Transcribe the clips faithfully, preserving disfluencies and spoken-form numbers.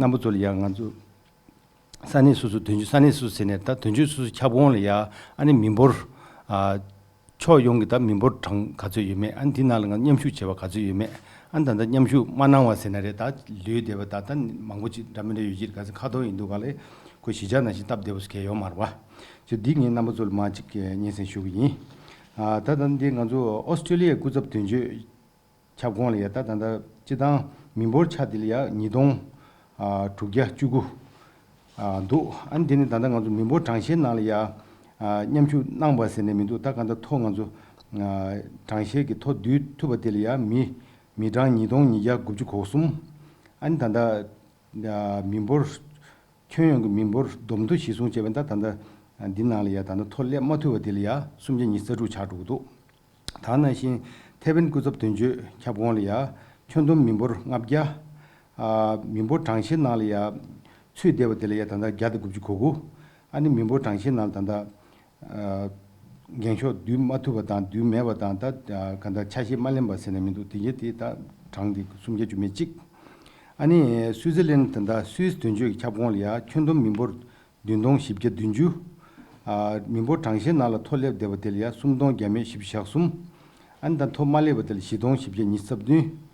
རྣམ་པ་ཚོ་ལ་ཡང་ང་ཚོ་ས་གནས་སོ་སོ་དོན་གཅོད་ས་གནས་སོ་སོ་ཟེར་ནས་ད་དོན་གཅོད་སོ་སོ་ཁྱབ་ཁོངས་ལ་ཡང་ཨ་ནི་མི་འབོར་ཨ་ཕྱོགས་ཡོངས་ཀྱི་ད་མི་འབོར་གྲངས་ག་ཚོད་ཡོད་མེད། ཨ་ནི་དེ་ནང་ལ་ང་མཉམ་ཞུགས་བྱས་པ་ག་ཚོད་ཡོད་མེད། ཨ་ནི་ད་ལྟ་མཉམ་ཞུགས་མ་གནང་བ་ཟེར་ན་རེད། ད་ལུས་བསྡད་པ་ད་ད་མང་པོ་ཅིག་འདྲ་མི་འདྲ་ཡོད་ཀྱི་རེད། ག་ཚོད་ཁ་ཐོར་ཡིན་འདུག་ག་ལས་ཁོ་གཞིས་ཆགས་ནང་བཞིན་སྟབས་བདེ་པོ་ཞིག་གས་ཡོད་མ་རེད་པ། ཅེས་འདི་ངས་རྣམ་པ་ཚོ་ལ་མ་གཅིག་སྙན་སེང་ཞུ་གི་ཡིན། ཨ་ད་ད་འདི་ང་ཚོ་ཨོ་སི་ཀྲི་ལི་ཡའི་སྐུ་ཚབ་དོན་གཅོད་ཁྱབ་ཁོངས་ལ་ཡ་ད་ད་ལྟ་སྤྱི་བཏང་མི་འབོར་ཆ་དེ་ལ་ཡ་ཉིས་སྟོང་ཨ་དྲུག་བརྒྱ་བཅུ་དགུ་ཨ་འདུག་ཨ་ནི་དེ་ནི་ད་ལྟ་ང་ཚོ་མི་འབོར་གྲངས་བཤེར་ནང་ལ་ཡ་ཨ་མཉམ་ཞུགས་གནང་པ་ཟེར་ནས་མི་འདུག་ད་ག་ད་ཐོ་ང་ཚོ་ཨ་གྲངས་བཤེར་གྱི་ཐོ་བསྡུས་ཐུབ་པ་དེ་ལ་ཡ་མི་མི་གྲངས་ཉིས་སྟོང་ཉིས་བརྒྱ་དགུ་བཅུ་གོ་གསུམ། ཨ་ནི་ད་ལྟ་ཨ་མི་འབོར་ཁྱོན་ཡོངས་ཀྱི་མི་འབོར་བསྡོམས་ཐོ་གཞིར་བཟུང་བྱས་པ་ད་ད་ལྟ་འདི་ནང་ལ་ཡ་ད་ལྟ་ཐོ་སླེབས་མ་ཐུབ་པ་དེ་ལ་ཡ་སུམ་བརྒྱ་ཉི་ཤུ་རྩ་དྲུག་ཆགས་འགྲོ་གི་འདུག་ད་ནང་བཞིན་ཐེ་ཝན་སྐུ་ཚབ་དོན་གཅོད་ཁྱབ་ཁོངས་ལ་ཡ་ཁྱོན་བསྡོམས་མི་འབོར་ལྔ་བརྒྱ། ཨ་མི་འབོར་གྲངས་བཤེར་ནང་ལ་ཡ་ཚུད་བསྡད་པ་དེ་ལ་ཡ་ད་ལྟ་བརྒྱ་དང་དགུ་བཅུ་གོ་དགུ། ཨ་ནི་མི་འབོར་གྲངས་བཤེར་ནང་ལ་ད་ལྟ་ཨ་འགེངས་ཤོག་བསྡུས་མ་ཐུབ་པ་དང་བསྡུས་མེད་པ་དང་ད་ཨ་ག་ད་ཆ་ཤས་མ་ལེན་པ་ཟེར་ནས་མི་འདུག་དེ་གའི་དེ་ད་གྲངས་དེ་སུམ་བརྒྱ་བཅུ་མེད་གཅིག་ཨ་ནི་སུའི་ཙི་ལན་ད་ལྟ་སུད་སི་དོན་གཅོད་ཀྱི་ཁྱབ་ཁོངས་ལ་ཡ་ཁྱོན་བསྡོམས་མི་འབོར་བདུན་སྟོང་བཞི་བརྒྱ་བདུན་ཅུ། ཨ་མི་འབོར་གྲངས་བཤེར་ནང་ལ་ཐོ་སླེབས་བསྡད་པ་དེ་ལ་ཡ་སུམ་སྟོང་བརྒྱ་མེད་བཞི་བཅུ་ཞེ་གསུམ། ཨ་ནི་ད་ཐོ་མ་སླེབས་པ་དེ་ལ་བཞི་སྟོང་བཞི་བརྒྱ་ཉི་ཤུ་རྩ་བདུན།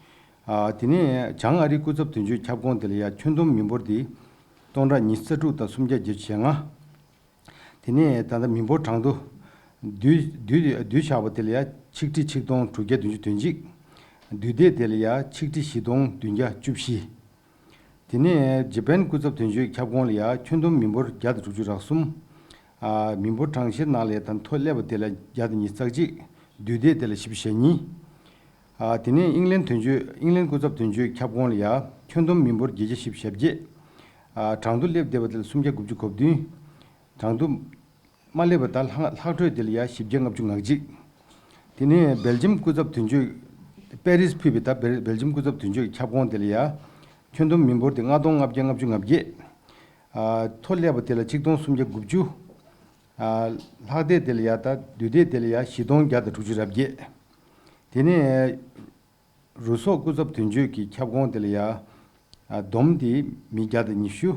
ཨ་དེ་ནས་བྱང་ཨ་རིའི་སྐུ་ཚབ་དོན་གཅོད་ཁྱབ་ཁོངས་དེ་ལ་ཡ་ཁྱོན་བསྡོམས་མི་འབོར་དེ་སྟོང་ཕྲག་ཉི་ཤུ་རྩ་དྲུག་དང་སུམ་བརྒྱ་བརྒྱད་ཅུ་ཞེ་ལྔ། དེ་ནས་ད་ལྟ་མི་འབོར་གྲངས་ཐོ་བསྡུས་བསྡུས་བསྡུས་བཞག་པ་དེ་ལ་ཡ་ཆིག་ཁྲི་ཆིག་སྟོང་དྲུག་བརྒྱ་བདུན་ཅུ་དོན་གཅིག་བསྡུས་འདེད་དེ་ལ་ཡ་ཆིག་ཁྲི་བཞི་སྟོང་བདུན་བརྒྱ་བཅུ་བཞི། དེ་ནས་ཇི་པན་སྐུ་ཚབ་དོན་གཅོད་ཁྱབ་ཁོངས་ལ་ཡ་ཁྱོན་བསྡོམས་མི་འབོར་བརྒྱ་དང་དྲུག་ཅུ་རེ་གསུམ། ཨ་མི་འབོར་གྲངས་བཤེར་ནང་ལ་ཡ་ད་ཐོ་སླེབས་པ་དེ་ལ་བརྒྱ་དང་ཉི་ཤུ་རྩ་གཅིག་བསྡུས་འདེད་དེ་ལ་བཞི་བཅུ་ཞེ་གཉིས། ཨ་དེ་ནས་ཨིང་ལན་དོན་གཅོད་ཨིང་ལན་སྐུ་ཚབ་དོན་གཅོད་ཁྱབ་ཁོངས་ལ་ཡ་ཁྱོན་བསྡོམས་མི་འབོར་བརྒྱད་བརྒྱ་བཞི་བཅུ་ཞེ་བརྒྱད། ཨ་གྲངས་ཐོ་སླེབས་བསྡད་པ་དེ་ལ་སུམ་བརྒྱ་དགུ་བཅུ་གོ་བདུན། གྲངས་ཐོ་མ་སླེབས་པ་ད་ལྷག་ལྷག་འཕྲོས་དེ་ལ་ཡ་བཞི་བརྒྱ་ལྔ་བཅུ་ང་གཅིག་དེ་ནས་སྦེལ་ཇམ་སྐུ་ཚབ་དོན་གཅོད་པེ་རིས་ཕུད་པའི་ད་སྦེལ་སྦེལ་ཇམ་སྐུ་ཚབ་དོན་གཅོད་ཀྱི་ཁྱབ་ཁོངས་དེ་ལ་ཡ་ཁྱོན་བསྡོམས་མི་འབོར་དེ་ལྔ་སྟོང་ལྔ་བརྒྱ་ལྔ་བཅུ་ང་བརྒྱད། ཨ་ཐོ་སླེབས་པ་དེ་ལ་ཆིག་སྟོང་སུམ་བརྒྱ་དགུ་བཅུ། ཨ་ལྷག་བསྡད་དེ་ལ་ཡ་ད་བསྡུས་འདེད་དེ་ལ་ཡ་བཞི་སྟོང་བརྒྱ་དང་དྲུག་ཅུ་རེ་བརྒྱད། དེ་ནས་རུ་སོག་སྐུ་ཚབ་དོན་གཅོད་ཀྱི་ཁྱབ་ཁོངས་དེ་ལ་ཡ་ཨ་བསྡོམས་དེ་མི་བརྒྱ་དང་ཉི་ཤུ།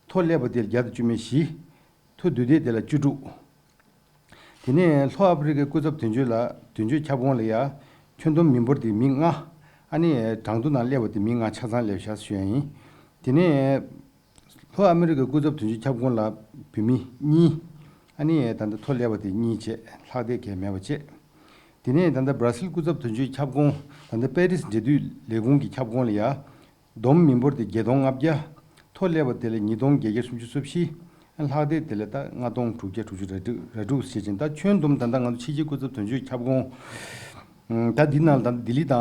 ཐོ་སླེབས་པ་དེ་ལ་བརྒྱ་དང་བཅུ་མེད་བཞི། ཐོ་བསྡུས་འདེད་དེ་ལ་བཅུ་དྲུག་དེ་ནས་ལྷོ་ཨ་ཕི་རི་ཀའི་སྐུ་ཚབ་དོན་གཅོད་ལ་དོན་གཅོད་ཁྱབ་ཁོངས་ལ་ཡ་ཁྱོན་བསྡོམས་མི་འབོར་དེ་མི་ལྔ། ཨ་ནི་གྲངས་ཐོ་ནང་སླེབས་པ་དེ་མི་ལྔ་ཆ་ཚང་སླེབས་ཤག་ཞུ་ཡ་ཡིན། དེ་ནས་ལྷོ་ཨ་མི་རི་ཀའི་སྐུ་ཚབ་དོན་གཅོད་ཁྱབ་ཁོངས་ལ་བོད་མི་གཉིས། ཨ་ནི་ད་ལྟ་ཐོ་སླེབས་པ་དེ་གཉིས་བྱས་ལྷག་བསྡད་གས་མེད་པ་བྱས། དེ་ནས་ད་ལྟ་སྦ་ར་སིལ་སྐུ་ཚབ་དོན་གཅོད་ཁྱབ་ཁོངས་ད་ལྟ་པེ་རིས་འབྲེལ་མཐུད་ལས་ཁུངས་ཀྱི་ཁྱབ་ཁོངས་ལ་ཡ། བསྡོམས་མི་འབོར་དེ་བརྒྱད་སྟོང་ལྔ་བརྒྱ། ཐོ་སླེབས་པ་དེ་ལ་ཉིས་སྟོང་བརྒྱད་བརྒྱ་སུམ་ཅུ་སོ་བཞི། ལྷག་བསྡད་དེ་ལ་ད་ལྔ་སྟོང་དྲུག་བརྒྱ་དྲུག་ཅུ་རེ་དྲུག་རེ་དྲུག་བྱེད་ཅིང་ད་ཁྱོན་བསྡོམས་ད་ལྟ་ང་ཚོ་ཕྱི་རྒྱལ་སྐུ་ཚབ་དོན་གཅོད་ཁྱབ་ཁོངས། ད་འདི་ནང་ལ་ད་ལྡི་ལི་དང་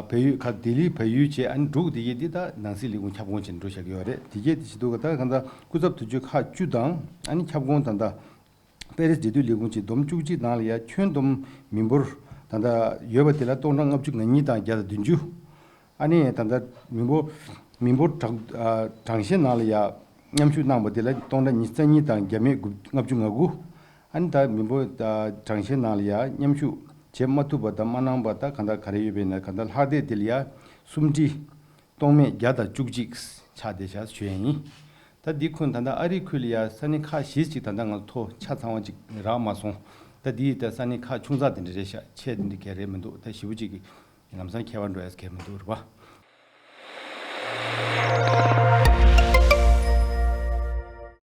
བལ་ཡུལ་ཁག་ལྡི་ལི་བལ་ཡུལ་བཅས་ཨ་ནི་འབྲུག་དེ་གའི་འདི་ད་ནང་སྲིད་ལས་ཁུངས་ཁྱབ་ཁོངས་བྱས་ནས་འགྲོ་བཞག་གི་ཡོད་རེད། དེ་གའི་དེ་བྱེད་དུས་ད་གང་ལྟར་སྐུ་ཚབ་དོན་གཅོད་ཁག་བཅུ་དང་ཨ་ནི་ཁྱབ་ཁོངས་ད་ལྟ། པེ་རིས་འབྲེལ་མཐུད་ལས་ཁུངས་ཀྱི་བསྡོམས་བཅུ་གཅིག་ནང་ལ་ཡ་ཁྱོན་བསྡོམས་མི་འབོར་ད་ལྟ་ཡོད་པ་དེ་ལ་སྟོང་ཕྲག་ལྔ་བཅུ་ང་གཉིས་དང་བརྒྱ་དང་བདུན་ཅུ། ཨ་ནི་ད་ལྟ་མི་འབོར་མི་འབོར་གྲངས་ཨ་གྲངས་བཤེར་ནང་ལ་ཡ་མཉམ་ཞུགས་གནང་པ་དེ་ལ་སྟོང་ཕྲག་ཉི་ཤུ་རྩ་གཉིས་དང་བརྒྱ་མེད་དགུ་ལྔ་བཅུ་ང་དགུ། ཨ་ནི་ད་མི་འབོར་ཨ་གྲངས་བཤེར་ནང་ལ་ཡ་མཉམ་ཞུགས་བྱེད་མ་ཐུབ་པ་དང་མ་གནང་པ་ད་གང་ལྟར་ག་རེ་ཡོད་པ་ཡིན་ན་གང་ལྟར་ལྷག་བསྡད་དེ་ལ་ཡ་སུམ་ཁྲི། སྟོང་མེད་བརྒྱ་དང་བཅུ་གཅིག་ཆགས་བསྡད་བཞག་ཞུ་ཡ་ཡིན། ད་འདི་ཁོ་ད་ལྟ་ཨ་རིའི་ཁུལ་ལ་ཡ་ས་གནས་ཁག་བཞི་ཅིག་ད་ལྟ་ང་ཚོ་ཐོ་ཆ་ཚང་བ་ཅིག་རག་མ་སོང་། ད་འདི་ད་ས་གནས་ཁག་ཆུང་ཙག་དེ་འདྲ་རེད་ཤག་ཆེ་དེ་འདྲ་གས་རེད་མི་འདུག་ད་ཞེ་པོ་ཅིག་གི་ལམ་སང་ཁྱད་པར་འགྲོ་ཡས་གས་མི་འདུག་རེད་པ།